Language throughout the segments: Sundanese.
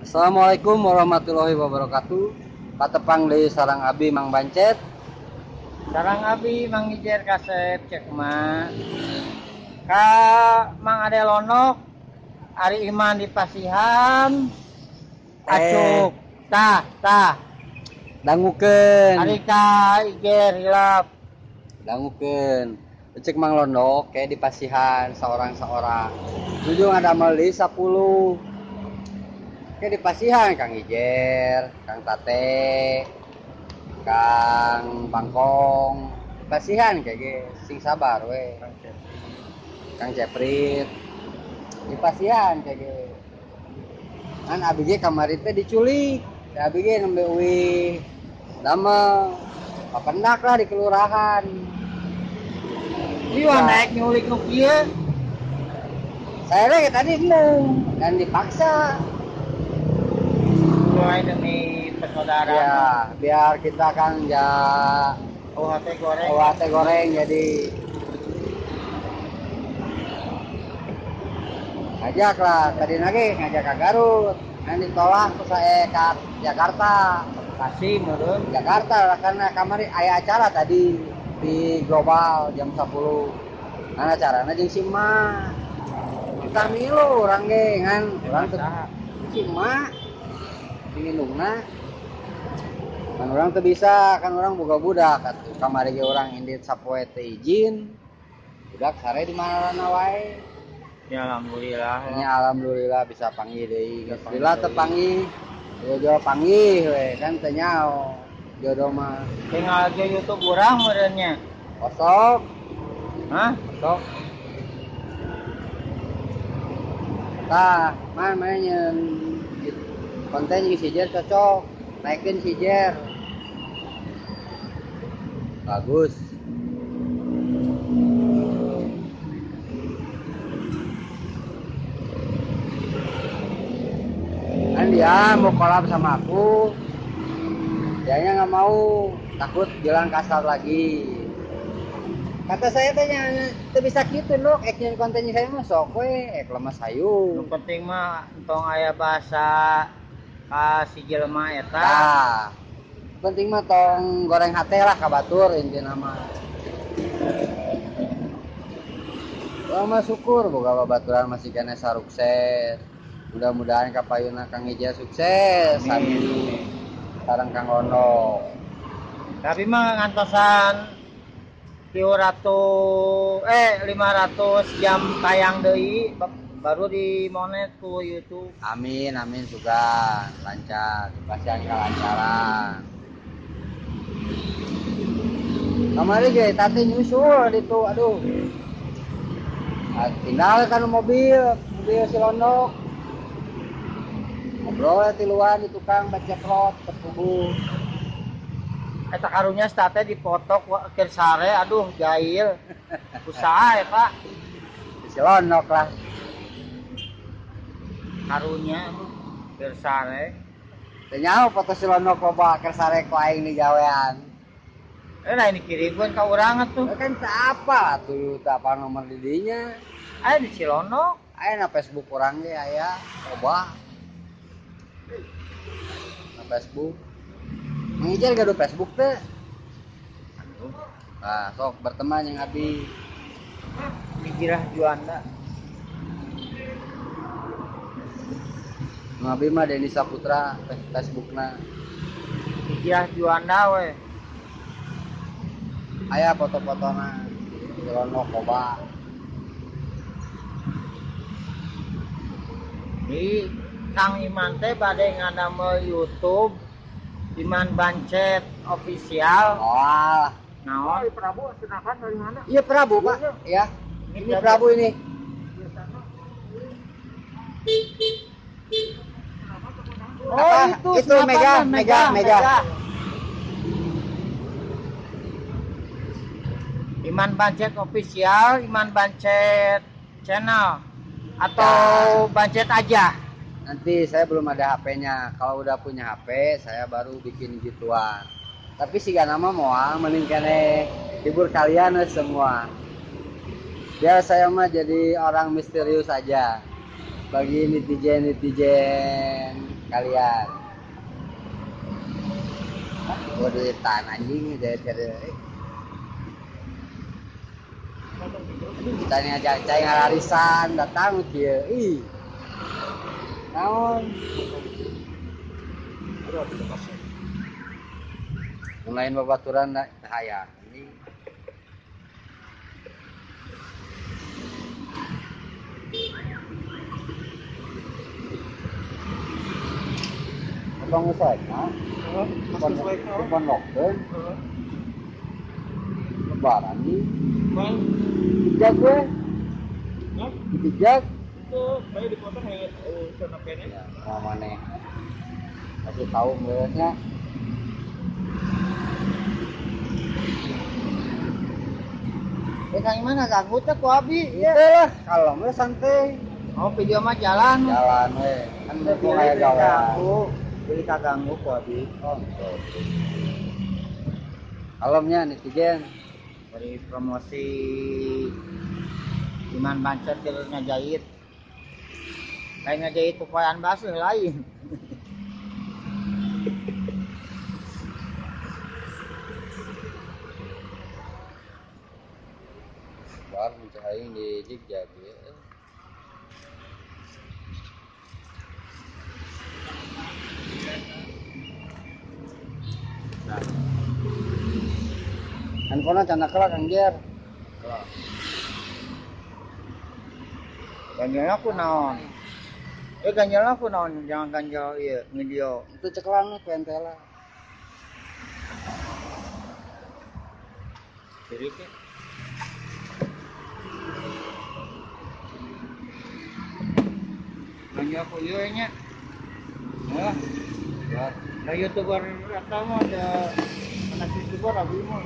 Assalamualaikum warahmatullahi wabarakatuh. Patepang deui sareng abi Mang Bancet. Sareng abi Mang Ijer kasep cek mah. Ka Mang Ade Lonok ari iman di pasihan acuk tah tah dangukeun. Ari ka Ijer hilap dangukeun. Cek Mang Londok kayak di pasihan seorang-seorang. Jujur ada meuli 10. Kayak di pasihan Kang Ijer, Kang Tate, Kang Bangkong. Pasihan kayak ge sing sabar we. Kang Ceprit. Di pasihan kayak ge. Kan abi ge kamari teh diculik. Abi ge nembe uih damel papendak lah di kelurahan. Iya naik nyulik nu kieu. Saya lagi tadi mung dan dipaksa. Mulai demi persaudaraan. Ya, biar kita kan ya OHT goreng. OHT goreng jadi ngajak lah tadi lagi ngajak ke Garut. Nanti ditolak ke saya ke Jakarta. Kasih menurut Jakarta lah karena kamari aya acara tadi di Global jam 10. Nah acarana jeung si Ma. Kita milu urang ge ngan urang teu si Ma indungna. Kan urang teu bisa, kan urang boga budak atuh. Kamari ge urang indit sapoe teu izin. Budak sare di mana-mana wae. Ya alhamdulillah. Ya alhamdulillah bisa panggih deui. Alhamdulillah teu panggih. Jodoh panggih we kan teu nyaho. Jodoh mah tinggal aja YouTube urang meureunnya. Osok. Hah? Osok. Tah, mah nyeun konten jeung si Jer cocok. Naikin si Jer. Bagus. Kan dia mau collab sama aku. Dianya nggak mau, takut bilang kasar lagi. Kata saya tanya, teu bisa kitu loh, ek nyeun kontennya saya mah sok we, ek lemes hayu. Nu penting mah entong aya bahasa ka si jelema eta. Tah. Penting mah tong goreng hate lah ka batur intina mah. Urang mah syukur boga babaturan masih keneh sarukses. Mudah-mudahan kapayuna Kang Ija sukses. Amin. Sareng Kang Ono. Tapi mah ngantosan 500 jam tayang deui baru dimonet ku YouTube. Amin amin sugan lancar, dipasihan kelancaran. Kamari ge tadi nyusul ditu aduh. Nah, tinggal kan mobil si Londok. Ngobrol tiluan di tukang baca plot tertubuh. Eta karunya state dipotok keur sare aduh jahil. Usaha ya Pak. Si Londok lah. Karunya keur sare. Teu nyaho foto si Londok loba keur sare ku aing digawean. Nah ini kirimkeun ka urang atuh. Kan teu apa atuh teu apa nomor di dinya. Aya di si Londok. Aya na Facebook urang ge aya loba. Na Facebook. Mengijar gaduh Facebook teh. Nah, sok berteman yang abi. Hijrah Juanda. Nu abi mah Denny Saputra Facebookna. Hijrah Juanda we. Aya foto-fotona. Rono koba. Di Kang Iman teh bade ngadamel YouTube Iman Bancet official. Oh. Naon? Prabu senapan dari mana? Iya Prabu, Pak. Ya. Ini Prabu ini. Oh, apa? Itu Mega, Mega. Iman Bancet official, Iman Bancet channel atau ya. Bancet aja. Nanti saya belum ada HP-nya. Kalau udah punya HP, saya baru bikin gituan. Tapi sih gak nama moal, mending kene hibur kalian semua. Biar saya mah jadi orang misterius aja. Bagi netizen-netizen Sekalian. Gua duitan anjing jahit kada. Ditanya cai ngararisan datang kieu. Ih. Naon? Lain babaturan hayang. Ini potong usahanya, kupon lockdown, lebaran nih, dijak gue, dijak, itu bayi dipotong ya, sana kene, ya, mau mana, kasih tahu melihatnya. Kang mana ganggu teh ku abi? Iya lah, kalau mah santai. Oh, video mah jalan. Jalan we. Kan mumpung aya gawean. Beli kaganggu ku abi. Oh, kalemnya netizen beri promosi Iman Bancer keur ngajahit. Lain ngajahit popoean baseuh lain. Bar mencari di Jogja ya. Nah. Handphone-nya canda kelak Kang Jer. Kelak. Ganjelna ku naon? Ganjelna ku naon? Jangan ganjel ieu video. Itu cekelan ku entela. Kiri ke. Ganjel ku ieu nya. Hah? Ya. Da YouTuber eta mah da anak YouTuber abi mah.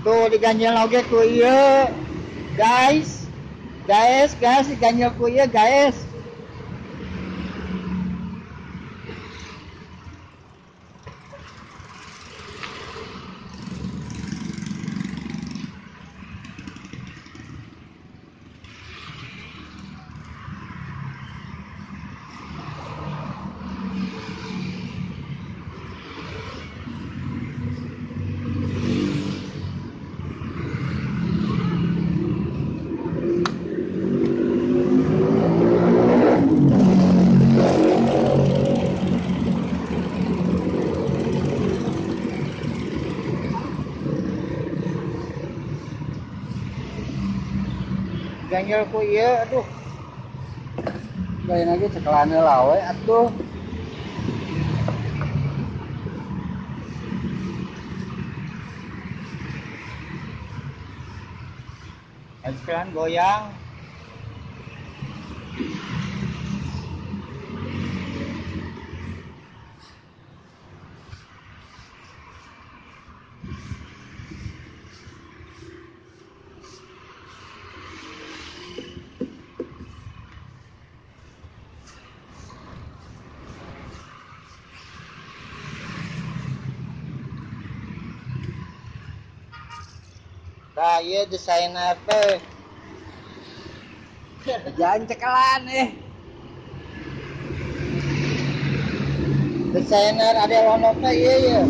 Tuh diganjel oge ku ieu. Guys. Guys, guys diganjel ku ieu, guys. Ganjel ku ieu aduh. Lain lagi cekelane lawe atuh. Cekelan goyang. Nah, iya desainer teh. Jangan cekelan eh. Desainer ada lono teh iya iya.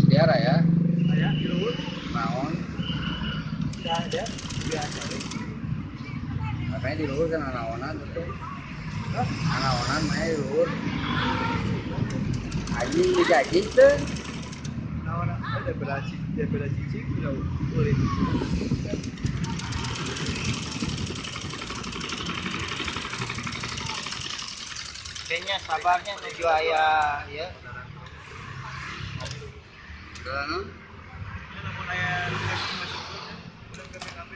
Sejarah ya. Aya di luhur. Naon? Ada biasa we. Makanya di luhur kan anaonan itu. Hah? Anaonan mah di luhur. Anjing digaji teu. Naon daripada cicing udah ulin. Kayaknya sabarnya menuju aya ya. Jalan. Namun aya udah ke PKB.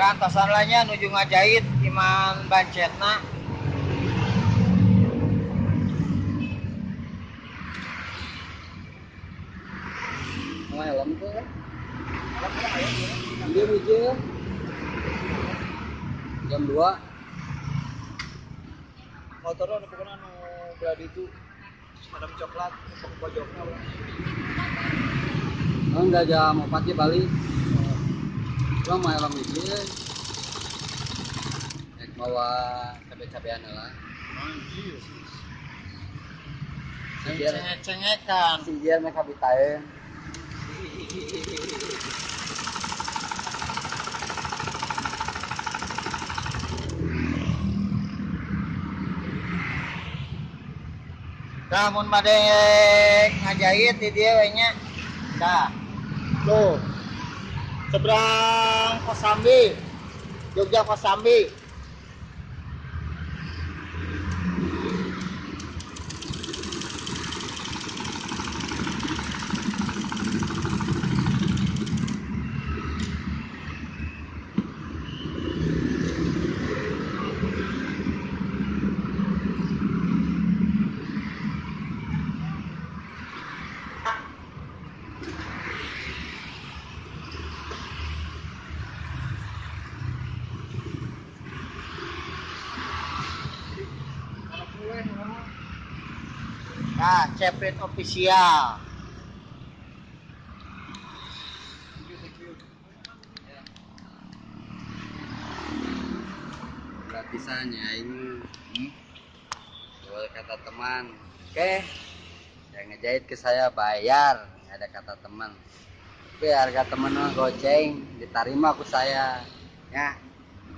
Antosan lainnya nuju ngajahit iman bancetna. Mau helm tuh kan? Dia hiji jam 2. Motornya anu pokoknya anu berada itu madam coklat pojoknya urang. Oh, enggak jam 4 ge balik. Urang mah helm hiji. Rek mawa cabe-cabean lah. Anjir. Cengek-cengekan. Si Jian mah kabitaeun. Tah mun bade ngajahit di dieu we nya. Tah. Tuh. Seberang Kosambi. Jogja Kosambi. Nah, Ceprit official. Gratisannya ini. Boleh kata teman. Oke. Yang ngejahit ke saya bayar, nggak ada kata teman. Tapi harga teman mah goceng, diterima aku saya. Ya,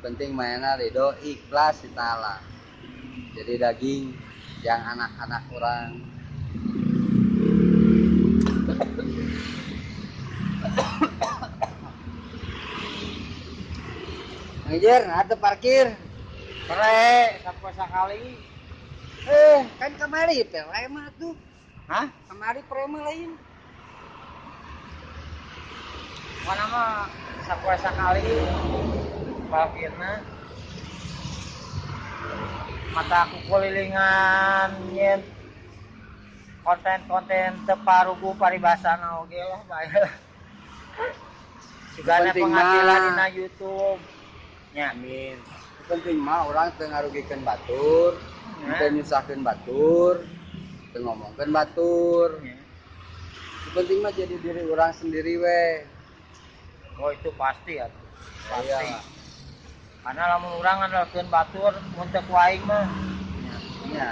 penting mainnya ridho ikhlas ta'ala. Jadi daging yang anak-anak orang. Ngejer, ada parkir. Pre, sampai sekali. Kan kemari prema tuh. Hah? Kemari prema lain. Mana mah sampai sekali parkirna. Mata aku kulilingan nyen konten-konten teparugu paribasana oge lah bae. Sugana penghasilan dina YouTube. Nya amin. Penting mah orang teu ngarugikeun batur, teu nyusahkeun batur, teu ngomongkeun batur. Penting mah jadi diri orang sendiri we. Oh itu pasti ya. Pasti. Ya. Karena lamun urang ngandalkeun batur mun teu ku aing mah. Iya.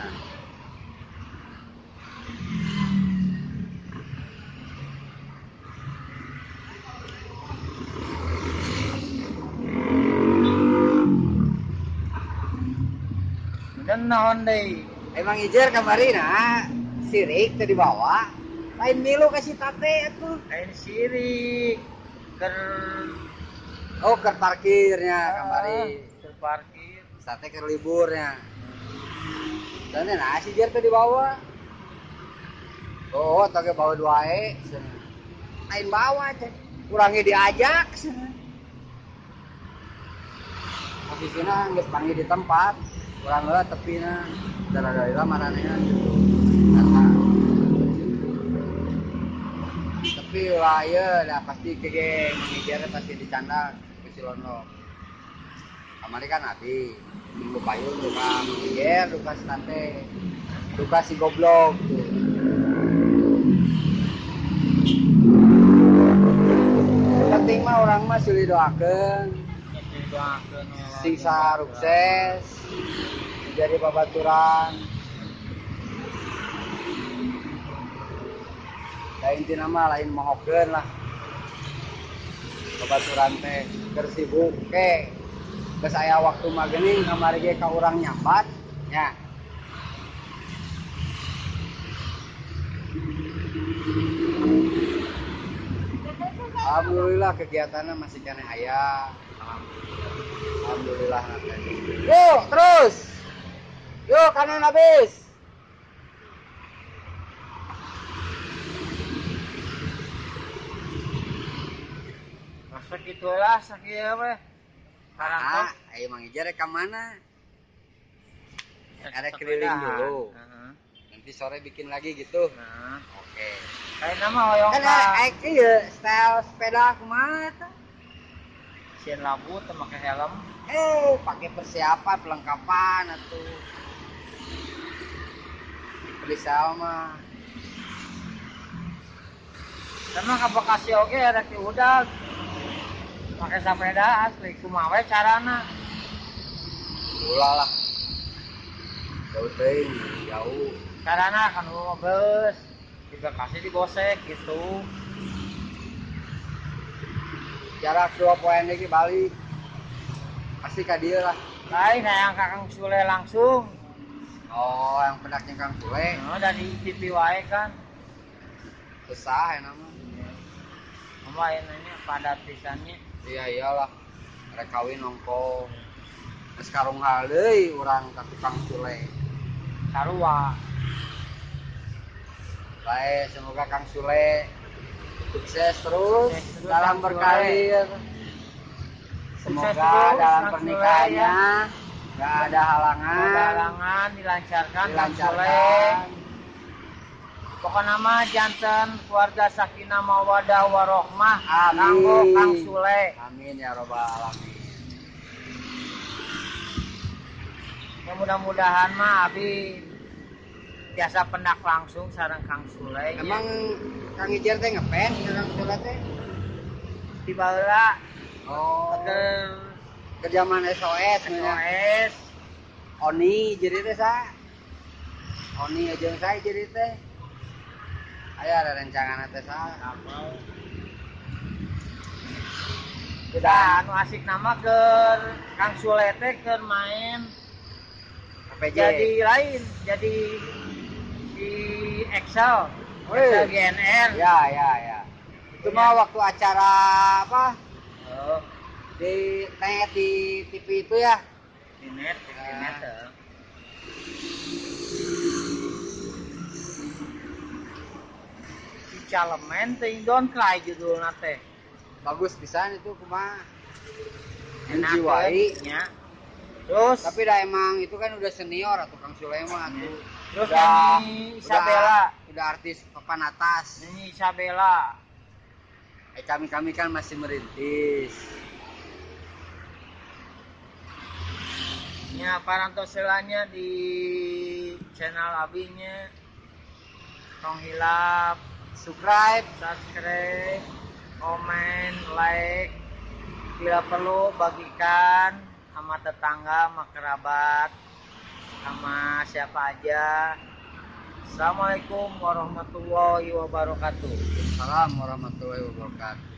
Bener naon deui? Emang ijer kamari nah sirik teu dibawa. Lain milu ka si Tate atuh. Lain sirik. Ker oh ke parkirnya kamari. Ke parkir. Sate ke liburnya. Dan nah si Jer teh dibawa. Oh, toge bawa dua e. Lain bawa teh. Kurangnya diajak. Posisinya geus panggil di tempat. Kurang heula tepina. Darah-darah maranehna gitu. Tapi lah ya, dah pasti kege mengejar pasti dicanda ke Silono. Kamari kan abi, minggu payun duka mengejar, duka stante, duka si goblok. Tuh. Penting mah orang mah silih doakeun, sing sukses, jadi babaturan. Da intina mah lain mohokeun lah. Babaturan teh keur sibuk ke. Geus aya waktu mah geuning kamari ge ka urang nyambat nya. Alhamdulillah kegiatannya masih keneh aya. Alhamdulillah. Yuk terus. Yuk kanan habis. Masa gitulah sakieu we. Ah, ayo Mang Ijar rek ka mana? Ada keliling dulu. Nanti sore bikin lagi gitu. Nah. Oke. Kayak nama hoyong kan iya style sepeda kumaha eta? Sieun labu teu make helm. Pakai persiapan perlengkapan atuh. Freestyle mah. Sama ka Bekasi oge rek diudag. Pakai sepeda asli kumaha we carana? Ulah lah. Jauh teuing, jauh. Carana kan bus di Bekasi dibosek gitu. Jarak 2 poin lagi balik. Pasti ka dieu lah. Lain hayang ka Kang Sule langsung. Oh, yang pendaknya Kang Sule. Heeh, dari TV wae kan. Susah ya nama. Mama nanya padat pisannya. Iya iyalah. Rek kawin nongko. Geus karung hal deui urang ka tukang Sule. Sarua. Baik, semoga Kang Sule sukses terus dalam berkarir. Semoga terus, dalam pernikahannya nggak ada halangan. Nggak ada halangan, dilancarkan, Kang Sule. Pokoknya mah janten keluarga sakinah mawadah warohmah. Amin. Kang Sule. Amin ya robbal alamin. Ya mudah-mudahan mah abi biasa pendak langsung sareng Kang Sule. Emang Kang Ijer teh ngefans ke Kang Sule teh? Di baheula. Oh. Ke zaman SOS, SOS. Oni jadi teh sa. Oni jeung saya jadi teh. Aya ada rencangan teh sa. Sudah anu asik nama keur Kang Sule teh keur main PJ. Jadi lain, jadi di Excel, Excel GNR. Ya, ya, ya. Itu mah waktu acara apa? Oh. Di net di TV itu ya. Di net, di net. Si Calemen teh Don't Cry judulna teh. Bagus pisan itu kumaha. Menjiwai nya. Terus tapi dah emang itu kan udah senior atau Kang Sule mah tuh. Terus nyanyi Isabella, udah artis papan atas. Nyanyi Isabella. Kami kan masih merintis. Ya parantoselanya di channel abinya. Tong hilap, subscribe, komen, like. Bila perlu bagikan sama tetangga, sama kerabat, sama siapa aja. Assalamualaikum warahmatullahi wabarakatuh. Assalamualaikum warahmatullahi wabarakatuh.